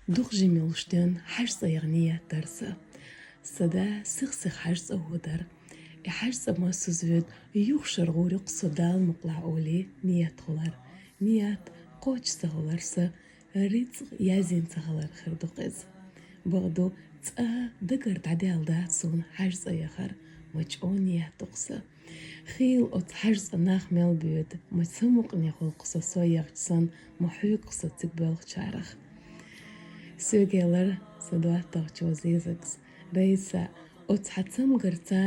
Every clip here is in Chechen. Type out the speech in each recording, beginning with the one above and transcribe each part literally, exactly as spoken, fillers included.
Дукха жималаш ден хьажцӀа яха ният дар са. Са да сих-сиха хьажцӀа водар. И хьажцӀа массаза вед юха шаргӀур-кх со Дала мукъалахь олий ният хулар. Ният кхоччуш ца хулар са, рицкъ язйина ца хилар хир ду-кх из. Бакъду, цкъа дагара дӀадаьлла дац сона хьажцӀа яхар, ма чӀоагӀа ният ду-кх са. Хийла оцу хьажцӀа нах мел боьду, ма са мукъане хул-кх со, со яхча санна, ма хьоьгу-кх со цига боьлхучарах. Соьга элар са доттагӀчо Зизакас: «Раиса, оцу хьан цамгарца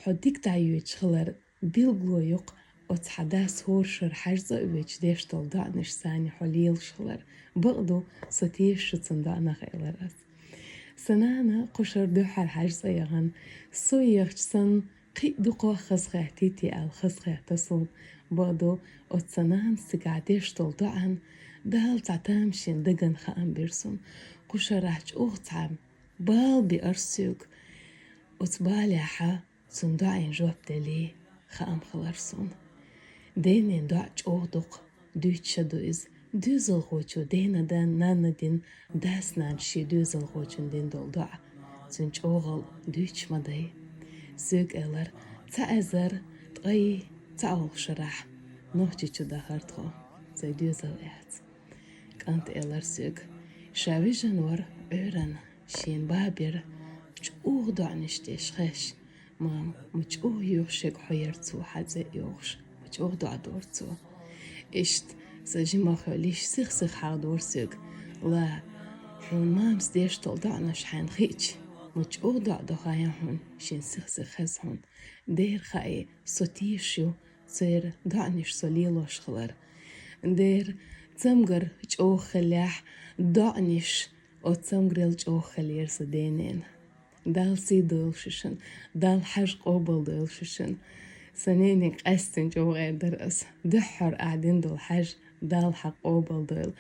хьо дика дӀайоьдуш хилар билгало ю-кх оцу хьан дас хӀора шера хьажцӀа а воьдуш деш долу доӀанашца хьо лелаш хилар. Бакъду, со тешаш ву цунна доӀанах», — элар ас. Сан нана кху шарахь дуьххьара хьажцӀа яхана, со яхча санна, кхин а дукха хазахетий те аьлла, хазахетта суна. Бакъду, оцу сан нанас цигахь деш долу доӀанна Дала цхьа тамашийна дагна хаам бира суна. Кху шарахь чӀогӀа цхьа бала биара соьга. Оцу балехь цунна доӀина жоп делий хаам хилар суна. Денан доӀа чӀогӀа дукха дуьйцуш ду иза. Доьзалхочо денна-нанна дина, дас-нанас шен доьзалхочунна дина долу доӀа цуьнан чӀогӀалла дуьйцуш ма дай. Соьга элар: «Цхьа эзар ткъе цхьалгӀа шарахь Нохчийчу дахара тхо, сайн доьзал эцна». КӀанта элар соьга: ша вижина вара Ӏуьйранна, шена бан бира, чӀогӀа доӀанаш деш хезча: «Мама, ма чӀогӀа йоьхуш ерг хьо яра цо, хьан цӀе а йохуш, ма чӀогӀа доӀа дора цо». Иштта сан жимах йолуш сих-сиха хьахдора соьга: «Ла, хьуна мамас деш долу доӀанаш хьайна хиъча, ма чӀогӀа доӀа до хаьий хьуна, шена сих-сиха хеза хьуна. Дера хаьий, со тешаш ю церан доӀанаш со лелош хилар. Дера цамгар чӀогӀа хиллехь, доӀанаш оцу цамгарел чӀогӀа хиллера сан денна. Дала сий дойла шуьшинна, Дала хьажа къобал дойла шуьшинна». Сан ненан къаьсттина чӀогӀа эр дара ас: «Дуьххьара ахь дина долу хьажа Дала хьан къобал дойла».